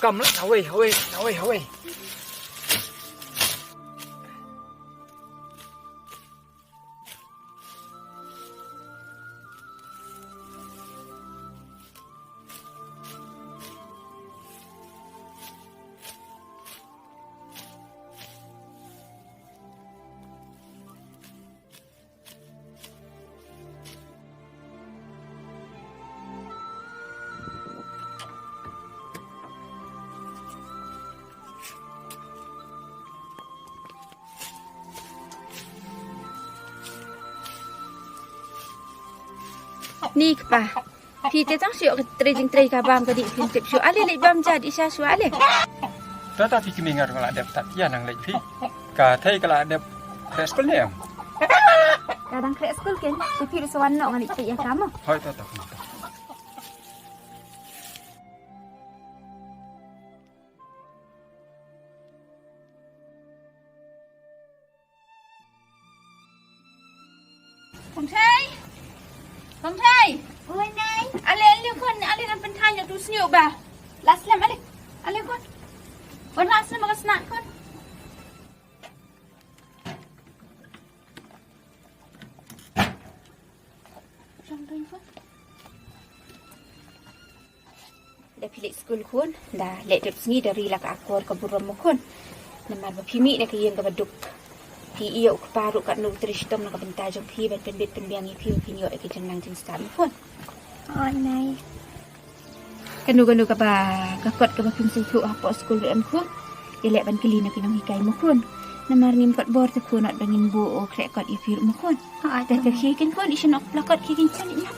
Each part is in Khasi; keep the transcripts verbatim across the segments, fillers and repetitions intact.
Kam lah, hawei, hawei, hawei, hawei. Ni kpa. Phi te tang shu ïoh ka trei jingtrei ka bam ka dih phin tip shuh. Ale leit bam ja dih sha shuwa ale. To to phi kmie nga ruh nga la dep tat ïa nang leit phi. Ka thei ka la dep khreh skul ne em? Ka dang khreh skul ken. Te phi ruh sa wan noh nga leit peit ïa ka mo. Hoi to to. Kong Thei. Kong Thei. Oi nai. Ale ale khun, ale ngan pynthai ïa tu sniewbah. La slem ale. Ale khun. Wan la slem ka snak khun. Shong tu khun. Da phi leit skul khun, da leit dep sngi da ri la ka akor ka burom mo khun. Namar ba phi mih na ka ïing kaba duk. Phi ïoh u kpa ruh katno u trei shitom na ka bynta jong phi ban pynbit pynbiang ïa phi ba phin ïoh ïa ka jingnang jingstad mo khun. Hooid nai. Kano kano kaba ka kot kaba phin sngewthuh hapoh skul ruh em khun. Ïaleh ban kylli na ki nonghikai mo khun. Namar ngim kot bor te khun, ot ba ngin buh u khreh kot ïa phi ruh mo khun. Hooid. Te te khie kin khun, i shnong pla kot khie kin khun ïa.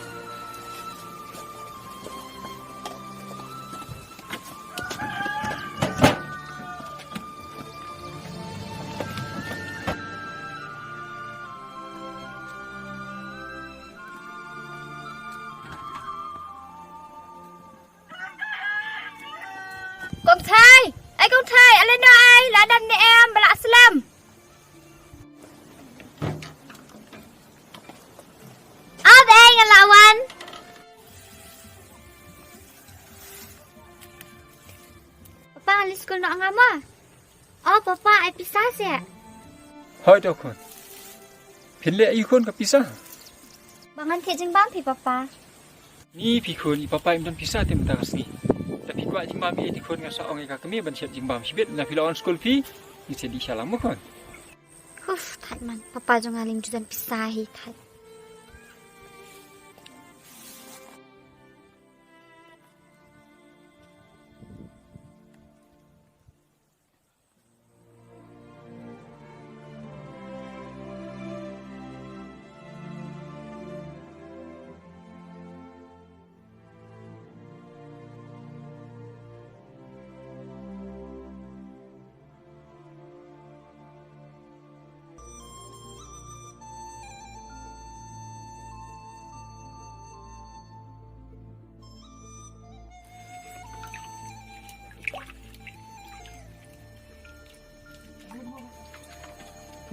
Kong Thai, ai Kong Thai, ale noh ai, la dam ne em, ba la slem. Ap ei, nga la wan. Papa, ngan leit skul noh nga mo. O papa, ai pisa seh. Hooid to khun. Phin leh aïu khun ka pisa? Ba ngan thied jingbam phi papa. Ni phi khun, i papa im don pisa te mynta ka sngi. Te phi kwah jingbam ïa i te khun, nga sa ong ïa ka kmie ban shet jingbam shibit, na phi la wan skul phi, ngi sa dih sha lang mo khun. Uf, thait man, papa jong nga lim ju don pisa hi thait.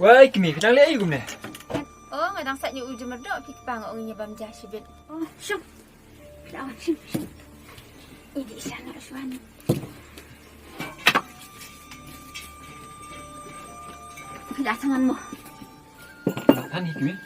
Wei kmie, phi dang leh aïu kumne? Oh, nga dang sait ñiew u jumur doh, phi kpa, nga ong ïa bam ja shibit. Oh, shong. Phi la wan, shong, shong. Idi sha na shwan. Phi la tang mo. Tang hi kmie.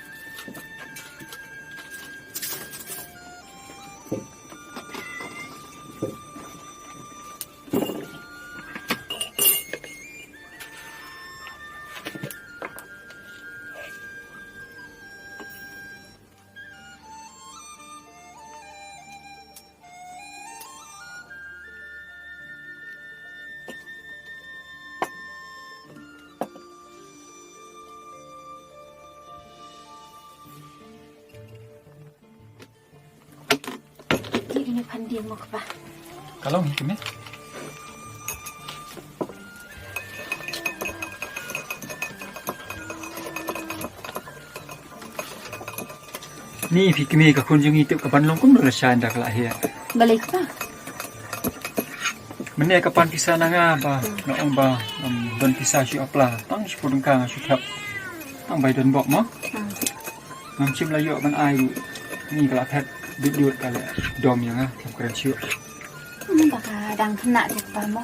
Ti ine phan dieng mo kpa. Ka long hi kmie. Ni phi kmie, ka khun jong ngi tip ka ban long kumno lashai ynda ka la heh. Balei kpa? Mynne ka pan pisa na nga ba, nga ong ba, um, don pisa shu apla, tang shiphew tyngka nga shu thep. Tang bai don bok mo. Hmm. Ngam shym la ïoh ban ai ruh. Ni ka la phet dut dut ka la dom ïa nga, thep kren shuh. Ba ka dang khynnah te kpa mo.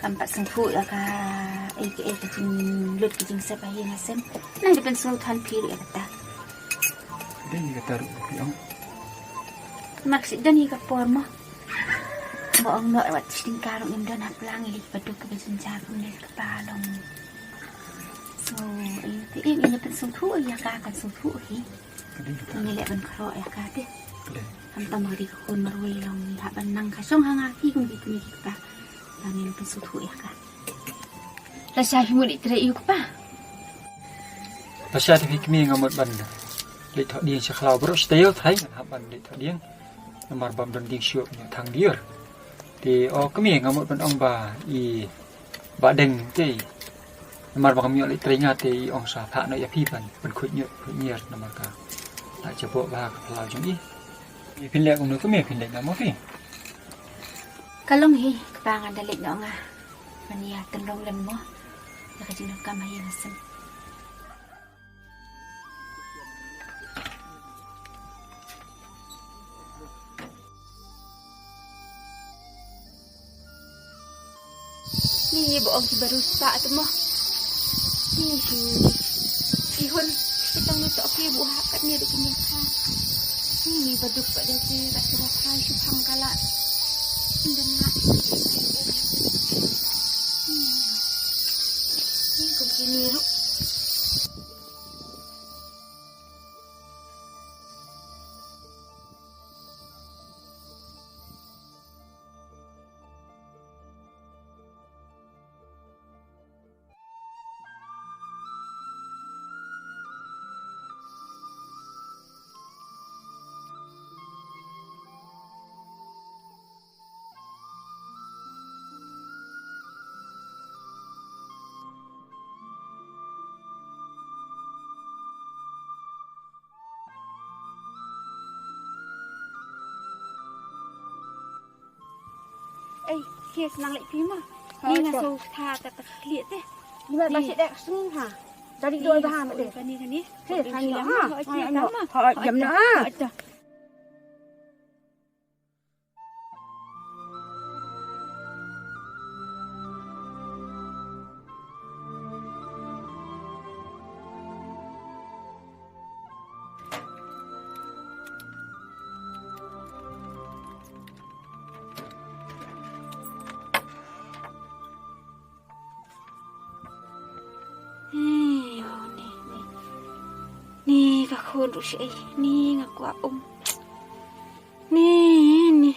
Kam pat sngewthuh ïa ka, eh, ka, eh, ka jinglut ka jingsep ha ïing ha sem. Nang dei pynsngewthuh phi ruh ïa kata. Dei ïa kata ruh phi ong. Mak shu don ïa ka por mo. Ba ong noh wat shi tyngka ruh ngim don hapdeng ïa ki baduk kiba jynjar kumne kpa long. So, eh, te ïa, ïa pynsngewthuh ïa ka, kan sngewthuh hi. Ka dei kata. Ngi leh ban khroh ïa ka te. Ka dei. Khamtam ka dei ka khun marwei long ngi hap ban nang ka shong ha nga hi kum ki kmie ki kpa. Ba ngin pynsngewthuh ïa ka. Lashai phi mut ïa trei ïa u kpa. Lashai te phi kmie nga mut ban leit thoh dieng sha khlaw baroh shi taïew tharai ngan hap ban leit thoh dieng. Namar bym don dieng shuh ïa thang dier. Te o kmie nga mut ban ong ba i Bah Deng te. Namar ba kam ïoh leit trei nga te i ong sa phah noh ïa phi ban, ban khuid ñiut khuid ñier namar ka la jaboh bha ka phyllaw jong i. Phin leh kumno kmie, phin leit noh mo phi? Ka long hi kpa, ngan da leit noh nga. Ban ïa tynrong lem mo ïa ka jingdonkam ha ïing ha sem. Ni ba ong ki baru spah tu mo. Ni ki, ki hun ki tang ni tok ki buha kat ni duk ni ha. Ni ba duk ba dia ki rat ki buha shu phang kala. Ni dan nga. Ni kum ki ni ru. Ei, khie snang leit phi ma. Ha, ni nga so tha ta ta khlieh te. Ni ma ba shi dek sngi ha. Dari doi ba ha ma de. Kani kani. Khie kani ha. Ha, jam na ha. Ni, oh, ni, ni. Ni ka khun ruh shi ei. Ni nga kwah um. Ni, ni.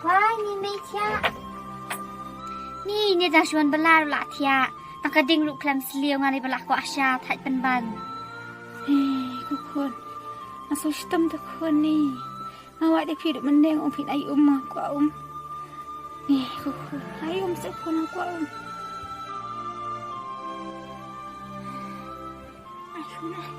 Wai, ni mei thiah. Ni, ni dang shuan bala ruh la thiah. Tang ka ding ruh khlem sliew, nga ni bala kwah sha thait pynban. Ni, ku khun. Nga sngewshitom te khun ni. Nga wad ïa phi ruh mynne nga ong phin ai um, nga kwah um. Ni, ku khun. Ai um se khun, nga kwah um. Ai khun ai.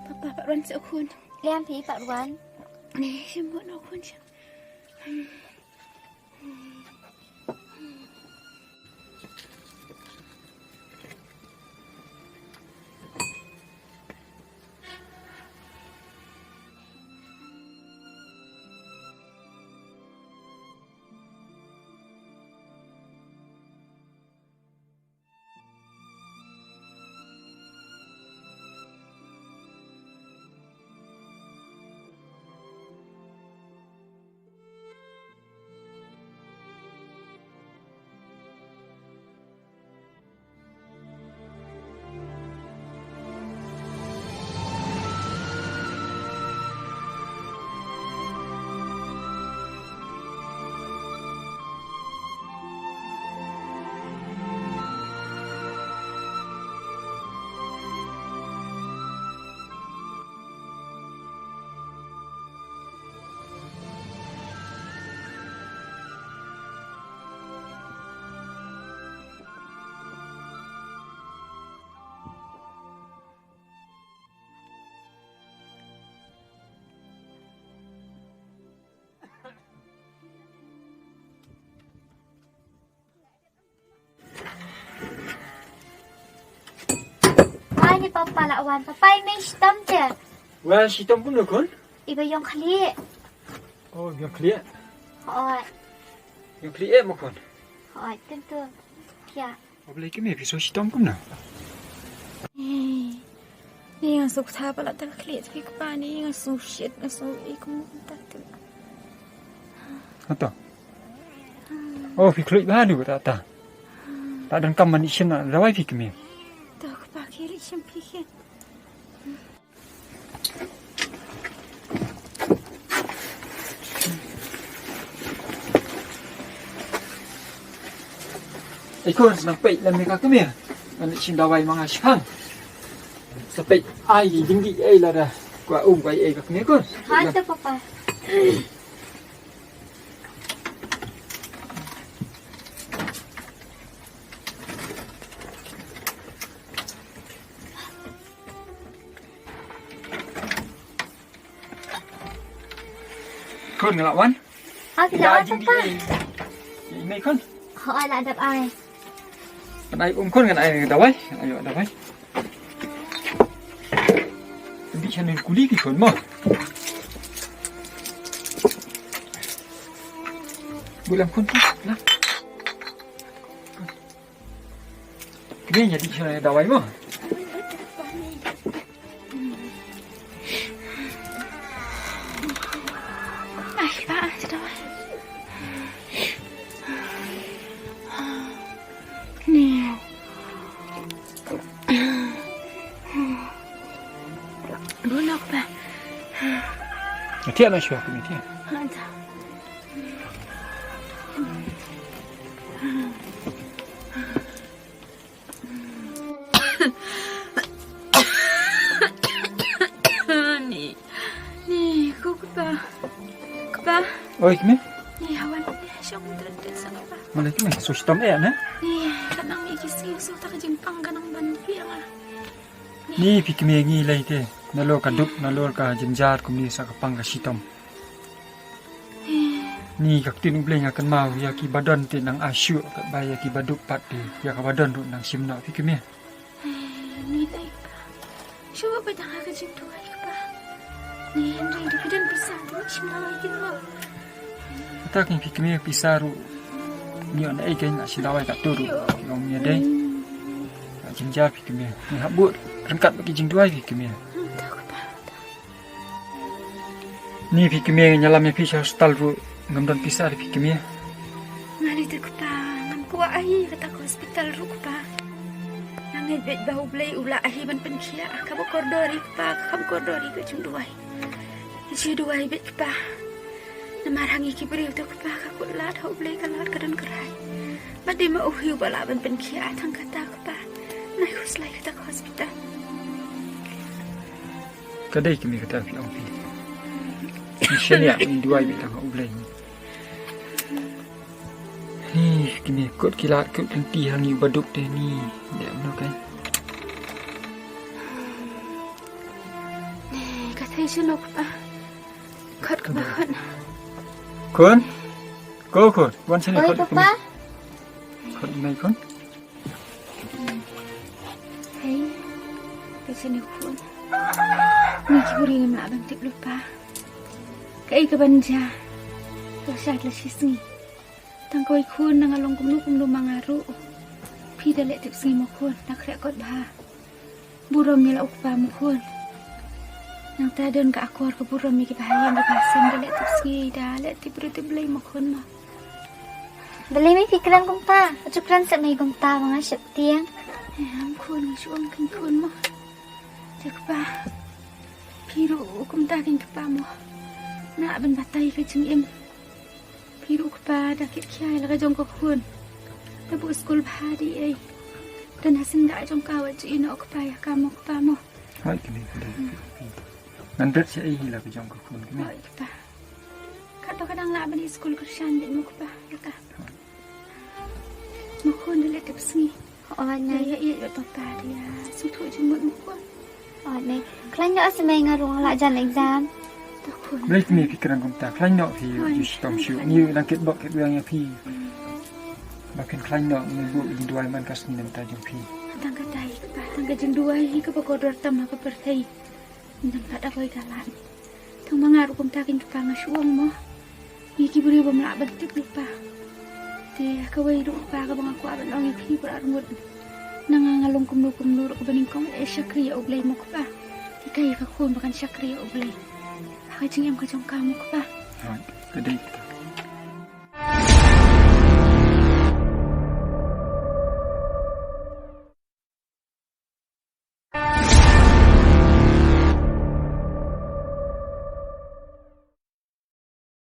Papa, Pak Ruan suk khun. Liam phi Pak Ruan. Ni, shim khun, khun shim. Ni papa la wan, papa i mei shitom te. Wa shitom kumno khun? Iba ïong khlieh. Oh, ïong khlieh. Hooid. Ïong khlieh eh mo khun. Hooid, tentu. Ya. Wa balei kmie phi sngew shitom kumno? Ni nga sngew tha palat da ka khlieh phi kpa ni nga sngew shit nga sngew i kumta tu. Hato? Oh, phi khluit bha du ta ta. Ta don kam mani shin na dawai phi kmie. To kpa ki ri shim phi khin. Ei khun, sa nang peit lem ïa ka kmie. Ngan leit shim dawai ma nga shiphang. Sa peit ai jingdih ei lada kwah um kwah ei ka kmie khun. Ha to papa. Khun, nga la wan. Ha, phi la wan papa. Ïa i mei khun. Hooid, la dep ai. Ngan ai um khun, ngan ai dawai. Ngan ai dawai. Dih sha ngi kuli ki khun mo. Buh lem khun, la. Kmie, ïa dih sha dawai mo. Ai, ba, sha dawai. Ni. Buh noh ba. Ïa thiah noh shuwa kmie, thiah. Hata. Ni, ni, ko kpa. Kpa. Oi, kmie. Ni, hawan, ni, shong tren tren sa kpa. Malai kmie, so shitom eh, ne? Ni, ka nang ïa ki sngi, so ta ka jingpang ka nang ban phi nga. Ni, phi kmie ngi lei te. Nalor ka duk, nalor ka jynjar kumne sa ka pang ka shitom. Ni ka ktien U Blei nga kynmaw ïa ki ba don te nang ai shuh katba ïa ki ba duk pat te ïa ka ba don ruh nang shim noh phi kmie. Ni dei kpa. Shuh ba tang ha ka jingduwai kpa. Ni hynrei da phi don pisa te shim noh ïa ki mo. Kata kin phi kmie pisa ruh. Ngi on ei kein la shim dawai katto ruh. Long ïa dei. Ka jynjar phi kmie. Ngi hap bud ryngkat bad ki jingduwai phi kmie. Kpa. Ni phi kmie, ngan ïalam ïa phi sha hospital ruh ngam don pisa de phi kmie. Nga lei te kpa, ngam kwah ai kata ka hospital ruh kpa. Nga ngeit beit ba U Blei u lah hi ban pynkhiah, kaba kordor ïa kpa, kaba kordor ïa ka jingduwai. Ïa duwai beit kpa. Namar ha ngi ki briew te kpa ka kut lad ha U Blei ka lad ka don kyrhai. Bad dei ma u hi uba lah ban pynkhiah tang kata kpa. Nai khuslai kata ka hospital. Ka dei kmie kata phi ong phi. Ni shaniah phi duwai beit tang ha U Blei. Hi kmie kut ki lad kut lynti ha ngi ba duk te ni. Dei mano kai. Ka thei shano kpa. Khot kpa khot. Khun. Ko khun. Wan shane khot kmie. Khot nai khun. Hei, ka sini khun. Ni ki buri ngam lah ban tip lypa. Kaei kaban jia. Ka shait la shi sngi. Tang kawei khun na nga long kumno kumno ma nga ruh. Phi da leh tip sngi mo khun, na khreh kot bha. Burom ïa la u kpa mo khun. Nangta don ka akor ka burom ïa ki bahaïing ki bahasem da leh tip sngi da leh tip briew tip Blei mo khun mo. Balei me phi kren kumta? Ka ju kren seh me kumta ba nga sheptieng. Em khun, nga shu ong kein khun mo. Te kpa. Phi ruh kumta kein kpa mo. Nah ban batai ka jingim. Phi ruh kpa da kit khia ïa la ka jong ka khun. Da buh skul bha dei ei. Da na seng da jong ka wat ju ïeh noh kpa ïa ka mo kpa mo. Hooid kmie, kmie. Ngan ret sha ei hi la ka jong ka khun kmie. Hooid kpa. Katto ka dang lah ban ïa skul kyrshan beit mo kpa ïa ka. Mo khun da leh tip sngi. Hooid nai. Ïa ïa ïa papa dia. Sngewthuh jingmut mo khun. Hooid nai. Khlaiñ noh seh mei, nga ruh nga la jan exam. To khun. Balei kmie phi kren kumta? Khlaiñ noh phi. Hooid. Ju shitom shuh. Ngi ruh dang kit bok kit biang ïa phi. Ba phin khlaiñ noh ngi buh ïa duwai man ka sngi na bynta jong phi. Tang katai kpa, tang ka jingduwai hi kaba kordor tam ha ka pyrthei. Ngim pat da koi ka lad. Tang ma nga ruh kumta kein kpa nga shu ong mo. Ngi ki briew bym lah ban tip ruh kpa. Te kawei ruh kpa kaba nga kwah ban ong ïa phi para arngut. Na nga nga long kumno kumno ruh kaba nyngkong eh shakri ïa U Blei mo kpa. Te kaei ka khun ba kan shakri ïa U Blei? Ha ka jingim ka jong ka mo kpa. Hooid, ka dei.